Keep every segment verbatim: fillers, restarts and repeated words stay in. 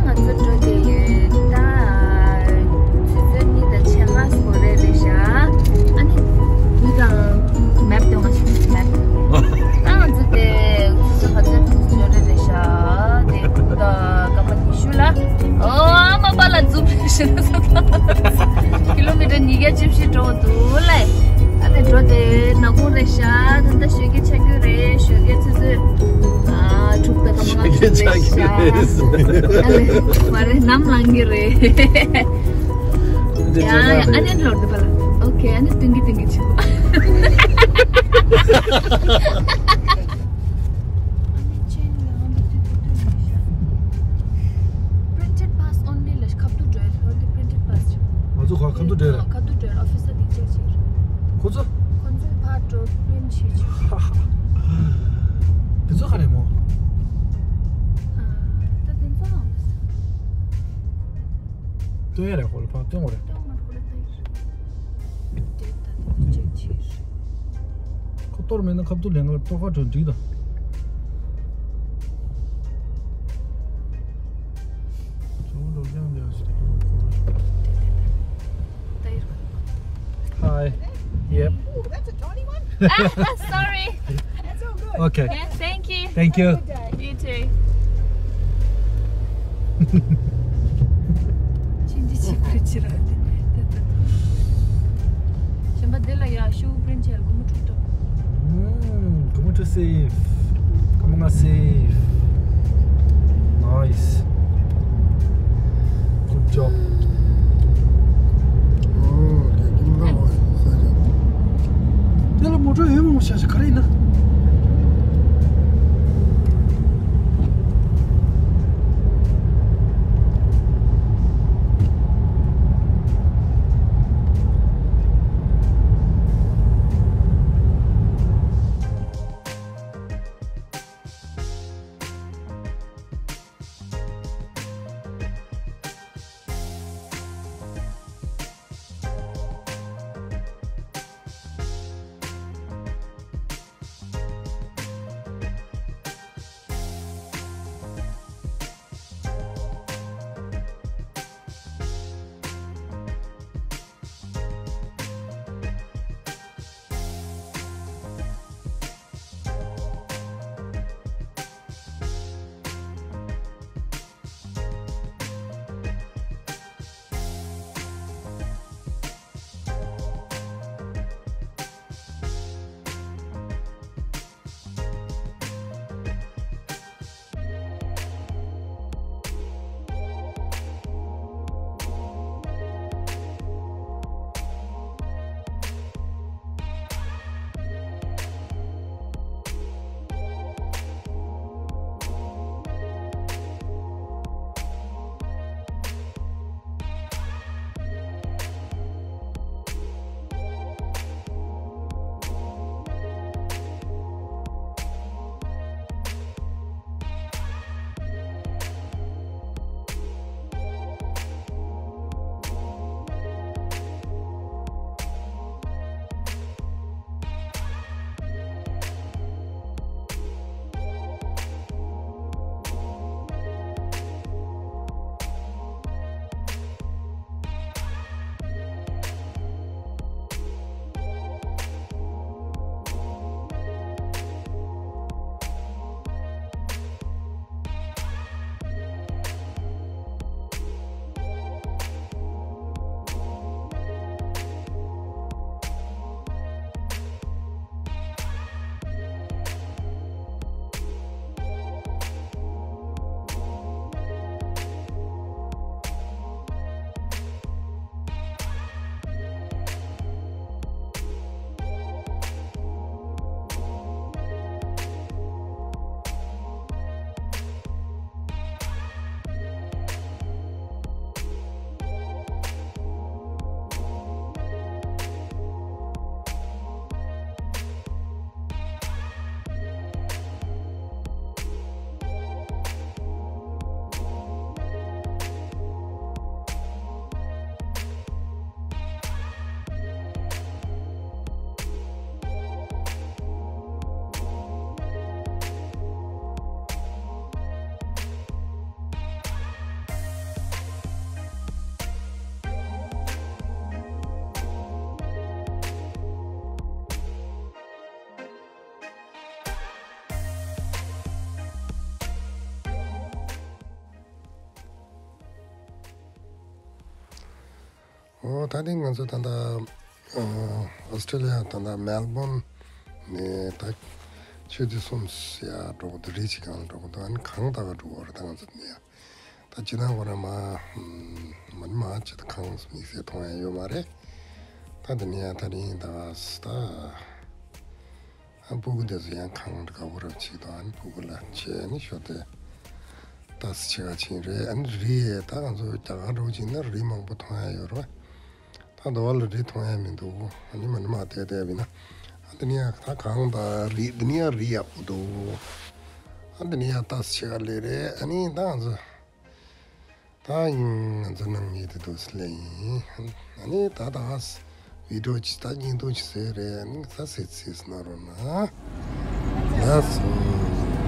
ང་ཚོ་འགྲོ་བསྡད་ཡོད་ད། ཆུ་ཚོད་གཉིས་དང་ཕྱེད་ཀ་འགོར་རེད་རེད་ཤག་ཨ་ནི་མི་དང་མེབ་དེ་ང་ཚོ་མེབ་ད་ང་ཚོ་དེ་ཆུ་ཚོད་ག་ཚོད་འགྲོ་རེད་རེད་ཤག་དེ་ད་སྐར་མ་ཉི་ཤུ་ལ། ཨོ་མ་པ་ལ་འཛུམ་རེད་ཤག་ཀི་ལོ་མི་ཊར་ཉིས་བརྒྱ་བཅུ་བཞི་འགྲོ་འདུག་ལེ། ཨ་ནི་འགྲོ་དེ་ནག་ཁུང་རེད་ཤག་ད་ལྟ་ཞོགས་ཀས་ཆག་རྒྱུ་རེད། ཞོགས་ཀས་ཆུ་ཚོད་ཨ་དྲུག་དང་སྐར་མ་ལྔ་བཅུ་རེད་ཤག་ཨ་ལེ་མ་རེད། ནམ་ལངས་ཀྱི་རེད། ཡ་ཡ་ཨ་ནི་འགྲོ་འདི་པ་ལ། ཨོ་ཁེ། ཨ་ནི་སྟོན་གི་སྟོན་གི་བྱེད། Printed pass only ལ་ཁ་ཐུག་འགྲོ་ཡ། འོ་དེ་printed pass ང་ཚོ་ག་ཁ་ཐུག་འགྲོ་ཡ། ཁ་ཐུག་འགྲོ་ཡ། ཨོ་ཕི་སར་དེ་ཅེག་བྱེད། ཁོ་ཚོ། ཁོ་ཚོས་ཕར་འགྲོ་print བྱེད་ཆུ། དེ་ཚོ་ག་རེད་མོ། ད་དེ་ཚོ་ཨང་། སྟོན་ཡ་རེད། ཁོ་ལ་ཕར་སྟོན་དགོས་རེད། སྟོན་མ་དགོས་རེད་ད། ཁོ་གཏོར་མེད་ན་ཁ་ཐུག་ལེན་གར་གཏོར་ཁ་གྲོན་འགྲིག་དང་། Hi. Yep. Ooh, that's a tiny one. Sorry. That's all good. Okay. Yeah, thank you. Thank you. Have a good day. You too. ཅི་འདི་ཅི་ཁུ་ཅི་ར་འདི། གཞན་པ་འདི་ལ་ཡ་ཤུ་པྲིན་ཆེར་གུ་མུ་ཁྲུ་ཏོ། ཨུམ། གུ་མུ་ཁྲུ་སེབ། གུ་མུ་ང་སེབ། Nice. Good job. ཨོ་དེ་གུ་མུ་ང་ཨོ་ས་ཅོ། དེ་ལ་མོ་ཊ་ཡོད་མོ་ཤ་ཤ་ག་རེ་ཡིན་ན། ཨོ་ད་ཐེངས་ང་ཚོ་ད་ལྟ་ཨོ་སི་ཀྲི་ལི་ཡ་ད་ལྟ་མེལ་བོན་ནས་ད་ཆུ་ཚོད་གསུམ་ཡ་འགྲོ་གི་འདུག་རི་ཆེ་གང་ལ་འགྲོ་གི་འདུག་ཨ་ནི་གངས་ལྟ་ག་འགྲོ་གི་རེད། ད་ང་ཚོ་ནས་ད་ཅི་ན་ཁོ་ར་མ་མ་ནི་མ་ཅི་ད་གངས་དམིགས་བསལ་མཐོང་ཡ་ཡོད་མ་རེད། ད་དེ་ནས་ཡ་ད་རིང་ད་ད། ཨ་སྤུ་གུ་དེ་ཚོ་ཡང་གངས་དཀར་པོ་རབ་ཅིག་དང་ཨ་ནི་སྤུ་གུ་ལ་ཆས་ནི་ཤོར་ཏེ་ཏཱ་སི་ཆེ་ག་ཕྱིན་རེད། ཨ་ནི་རི་ཡས་ད་ང་ཚོ་རྒྱ་གར་འགྲོ་ཅིག་ན་རི་མང་པོ་མཐོང་ཡ་ཡོད་རེད། ད་འདི་བ་ལ་རི་མཐོང་ཡ་མི་འདུག་ཨ་ནི་མ་ནི་མ་བལྟས་བལྟས་པ་ཡིན་ན་ཨ་འདི་ནི་ཡང་ད་གངས་དང་རི་འདི་ནི་ཡང་རི་ཡག་པོ་འདུག་ཨ་འདི་ནི་ཡང་ཏཱ་སི་ཆེ་ག་ལས་རེད། ཨ་ནི་ད་ང་ཚོ། ད་ཡིན་ང་ཚོ་ནང་མི་དེ་དུ་སླེབས་ཡིན། ཨ་ནི་ད་ད་བི་ཌིའོ་ཅི་ད་སྙིང་དུ་ཅི་ཟེར་རེད། ཨ་ནི་ད་སེ་སེ་སྣ་རོ་ན། ལགས་སོ།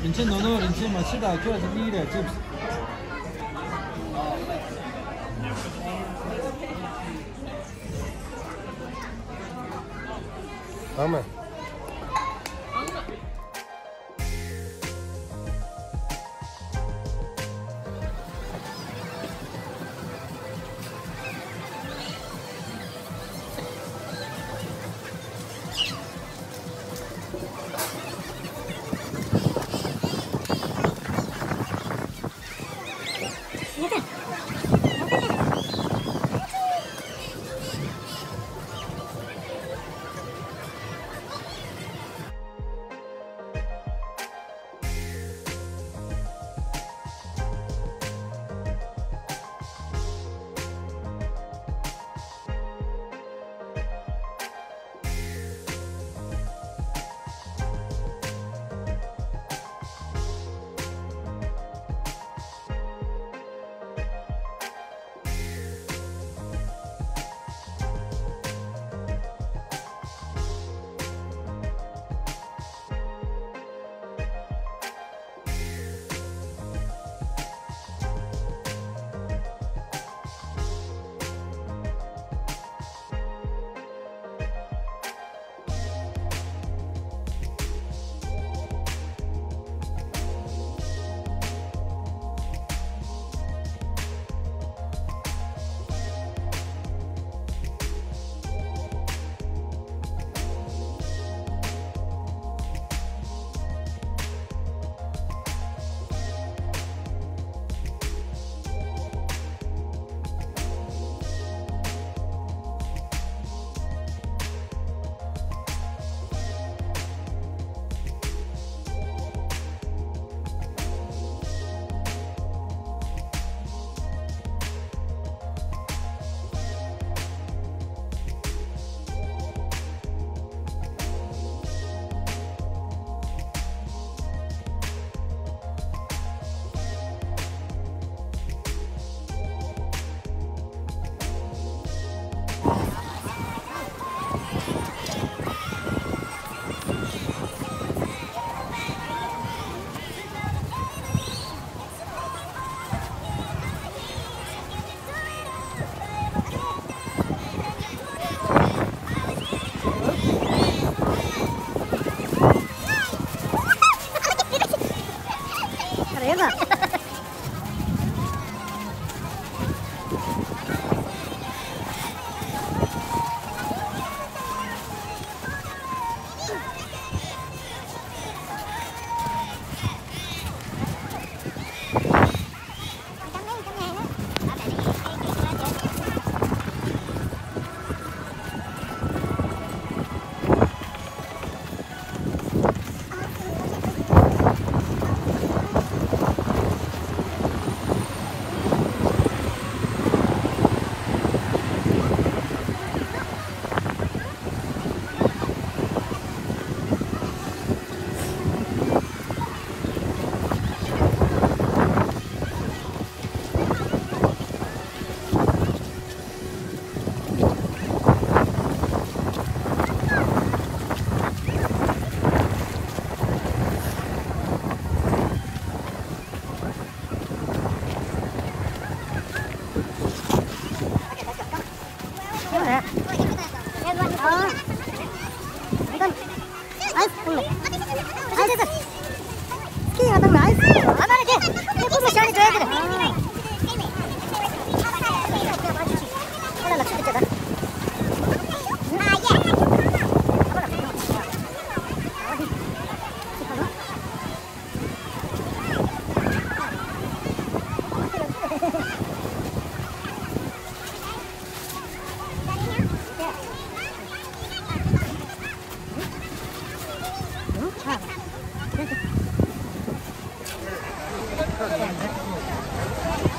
རིན་ཆེན་ནོ་ནོ། རིན་ཆེན་མ་ཕྱི་དང་ཁྱོད་ཀྱི་གཉིས་རེད་ཅིབས། ཨ་མ།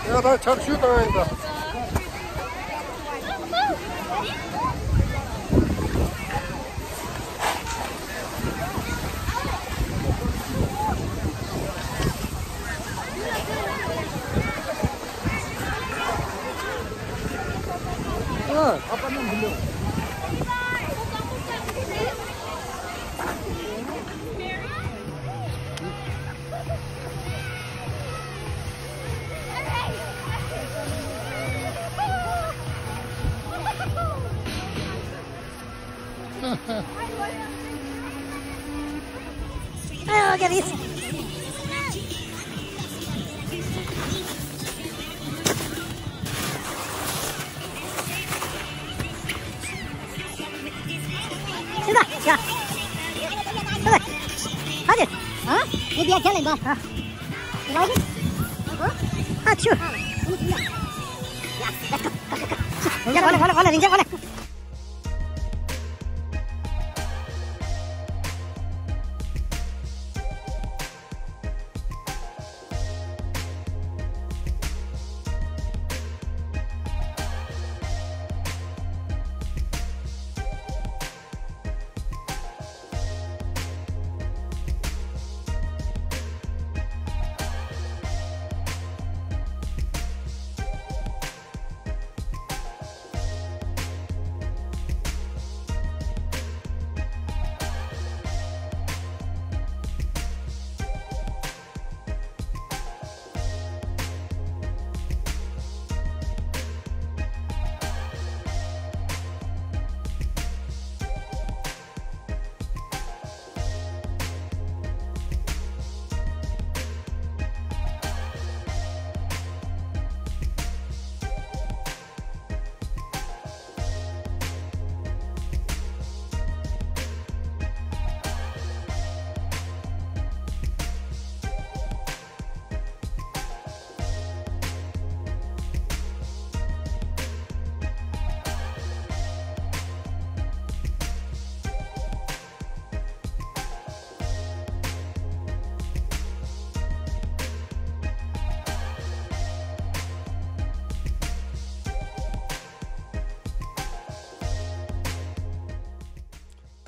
ཡ་ད་ཕྱག་ཞུ་བཏང་ཡིན་ད། Oh, look at these. Sida, yeah. Sida. Hadi. Huh? Maybe I tell him, but, huh? You like it? Huh? Ah, sure. Yeah, let's go. Go, go, go. Rinja, wale, wale, wale, rinja, wale.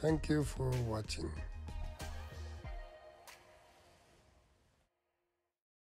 Thank you for watching.